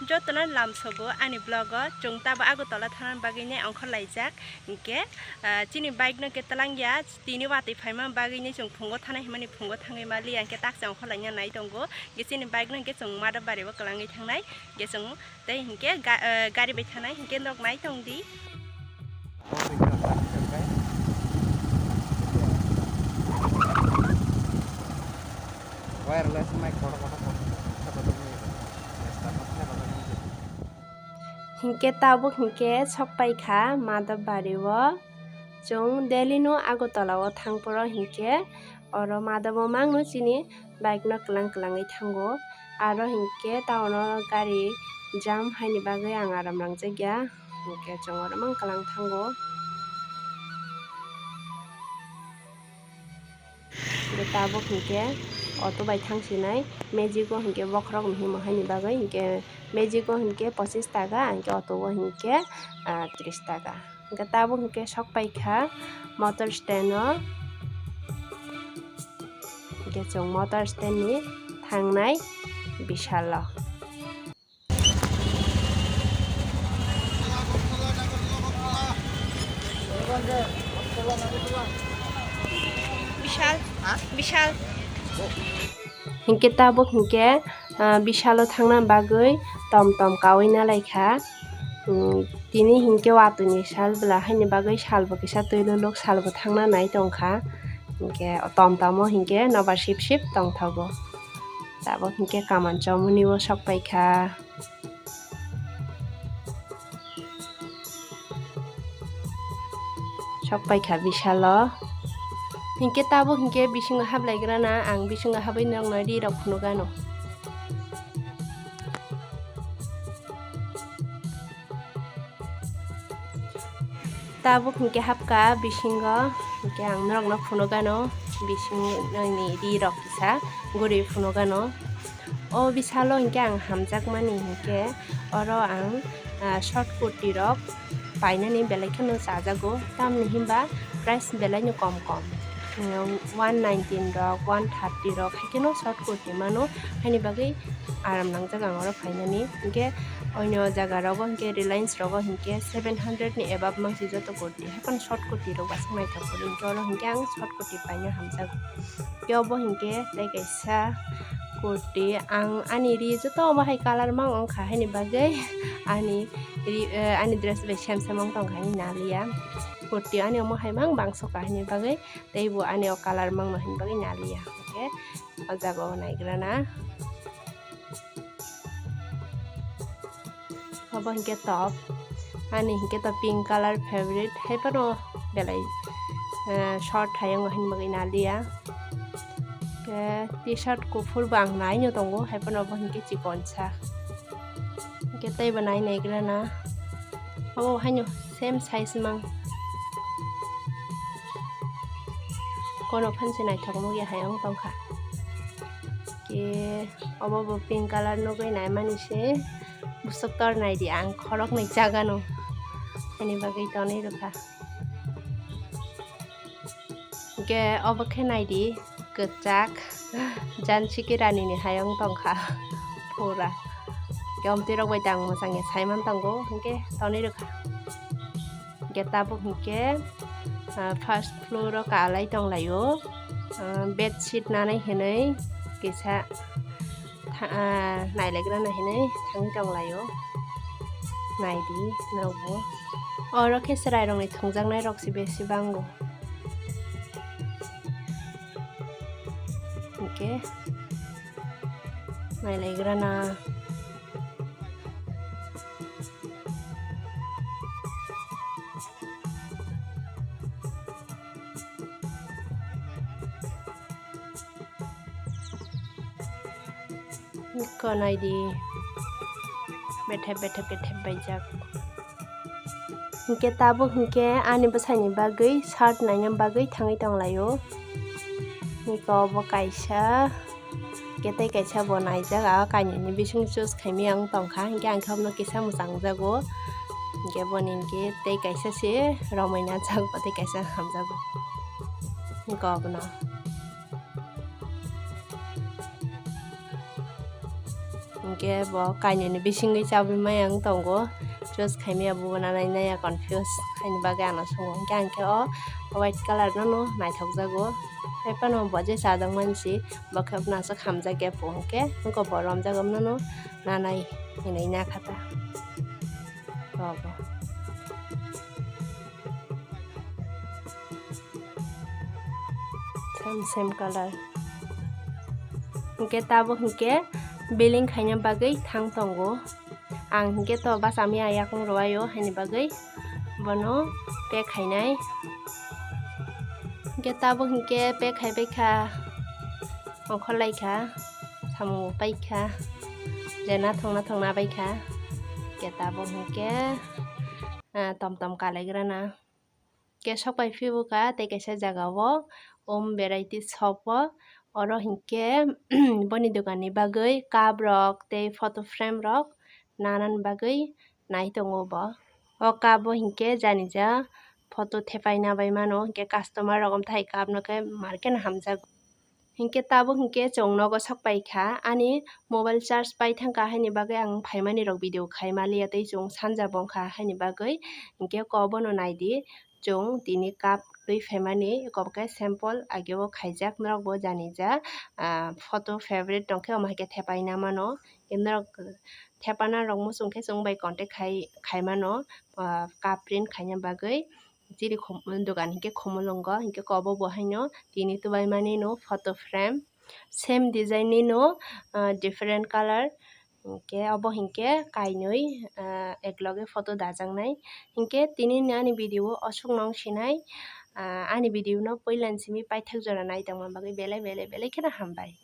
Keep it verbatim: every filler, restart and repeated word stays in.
Jotono lamsogo ani vlog o, chwng tabo Agartala thangna bagwi nai ongkhor laijak. Hinkhe, ah, chini bike no khe twlang ya, tini watwi phaima bagwi nai chwng phungo thanai himani phungo thangwi mali ya, hinkhe tak se ongkhor laina nai tongo. Hinkhe chini bike no hinkhe chwng Madhobari o kwlangwi thangnai, hinkhe chwng tei hinkhe ga-, ah, gari bai thanai, hinkhe nok nai tong di. Wireless mic kotor kotor kotor kotor kotor ni. Hinkhe tabuk hinkhe sokpai kha Madhobari o. Chwng daily no Agartala o thang phuru hinkhe oro Madhobo mangno chini bike no kwlang kwlangwi thango. Aro hinkhe town o gari jam haini bagwi ang aram nangjakya. Hinkhe chwng oro mang kwlang thango. Hinkhe tabuk hinkhe auto bai thang sinai, Magic o hinkhe bokhorok no himo haini bagwi, hinkhe Magic o hinkhe pochis taka, hinkhe auto o hinkhe, ah, tris taka. Hinkhe tabuk hinkhe sokpai kha motor stand o. Hinkhe chwng motor stand ni thangnai Vishal o. Vishal, Vishal. Hinkhe tabuk hinkhe, ah, Vishal o thangna bagwi tom tom kaui nalaikha. Hmm, tini hinkhe watwi ni sal bwla haini bagwi salbo kisa twi luluk salbo thangna nai tongkha. Hinkhe tom tom o hinkhe nobar sip sip tongthogo. Tabuk hinkhe kaman chomoni o sokpaikha. Sokpaikha Vishal o. Hinkhe tabuk hinkhe bisingo hablaigrana, ang bisingo habwi nokno ri rok phunukgano. Tabuk hinkhe hapkha bisingo, hinkhe ang norokno phunukgano bisingni ri rok kisa guri phunukgano. O Vishal o hinkhe ang hamjakmani hinkhe oro ang, ah, short kurti rok painani belai kheno chajago, tamni hinba price belaino kom kom. One nineteen rok, one thirty rok, haikheno short kurti mano, haini bagwi aram nangjak ang oro phainani. Hinkhe onyo jaga rogo hinkhe Reliance rogo hinkhe seven hundred ni above mangsi joto kurti, haiphano short kurti rok basing naithok kori, hinkhe oro hinkhe ang short kurti paina hamjago. Hinkhe obo hinkhe tei kaisa kurti, ang ani ri joto omo hai colour mang wngkha, haini bagwi ani ri, eh, ani dress bai same same wng tongkha, haini naliya. Kurti ani omo hai mang bangso kha, haini bagwi tei bo ani o colour mangno hini bagwi naliya. Hinkhe o jaga o naigrana. Obo hinkhe top. Ani hinkhe to pink colour favorite. Haiphano belai, eh, short hai wngo hini bagwi naliya. Hinkhe T-shirt kuphur bo ang naino tongo. Haiphano obo hinkhe chikonsa. Hinkhe teibo nai naigrana. Obo haino same size mang. Kono phan se naithok nukya hai wng tongkha. Hinkhe obo bo pink colour nugwi naimani se bwswk tor naidi ang khoroknwi chagano. Ani bagwi tonwi rwkha. Hinkhe obo khe naidi kwchak Jansi Kirani ni hai wng tongkha pura. Hinkhe omtwi rok bai tang mwchang ya saiman tongo hinkhe tonwi rwkha. Hinkhe tabuk hinkhe, ah, first floor o kalai tonglaio. Ah, bedsheet nanai hinwi kisa tha-, ah, nailagrana hinwi thangwi tonglaio. Naidi norokbo. Oro khe chwrairokni thwngjaknairok se besi bango. Hinkhe nailaigrana. Ko naidi, bethep bethep khe thep baijak. Hinkhe tabuk hinkhe ani bwsaini bagwi shirt naina bagwi thangwi tonglaio. Niko obo kaisa, hinkhe tei kaisa bo naijak, a kainwini bising choose khaimani ang tongkha, hinkhe ang khe obono kisa mwchangjago. Hinkhe boni hinkhe tei kaisa se romwi najak, bo tei kaisa hamjago. Hinkhe obono. Hinkhe bo kainwini bisingwi chabwi maya wng tongo. Choose khaimaya bo nanai naiya confuse, haini bagwi ano songo. Hinkhe ang khe o white colour no no naithokjago. Hai phano bo je chajak mansi, bo khe naswk hamjakya pho hinkhe, wngkha bo romjak, omo no no nanai hinwi nakhata. Bo bo. Same, same colour. Hinkhe tabuk hinkhe billing khaina bagwi thang tongo. Ang hinkhe to bachami ayakung rwai o, haini bagwi bono pack khainai. Hinkhe tabuk hinkhe pack khaibai kha, ongkhorlai kha, samung bo pai kha, je nathok nathok nabai kha. Hinkhe tabuk hinkhe, ah, tom tom kalaigrana. Hinkhe sok pai phibukha tei kaisa jaga o Om Variety Shop o, oro hinkhe boni dogan ni bagwi cup rok tei photo frame rok nanani bagwi nai tongo bo. O cup o hinkhe janija photo thepai nabai mano, hinkhe customer rok omthai cup no khe mar khe no hamjago. Hinkhe tabuk hinkhe chwng nogo sok pai kha, ani mobile charge pai thang kha, haini bagwi ang phaimani rok video khai maliya tei chwng sanja bong kha, haini bagwi hinkhe kobono naidi. Chwng tini cup twi phaimani kok khe sample age o khaijak, norok bo janija, ah, photo favorite tong khe omo hai khe thepai na mano, norok thepana rok muchung khe chwng bai contact khai, khai mano, ah, cup print khaina bagwi. Chini khum-, dogan hinkhe Khumulwngo, hinkhe kobo bo haino tini tubai mani no photo frame, same design ni no, ah, different colour. Hinkhe obo hinkhe kainwi, ah, ekloge photo dajaknai. Hinkhe tini ni ani video o aswk no wng sinai, ah, ani video no puila ni simi paithak jora nai tongma bagwi belai belai belai kheno hambai.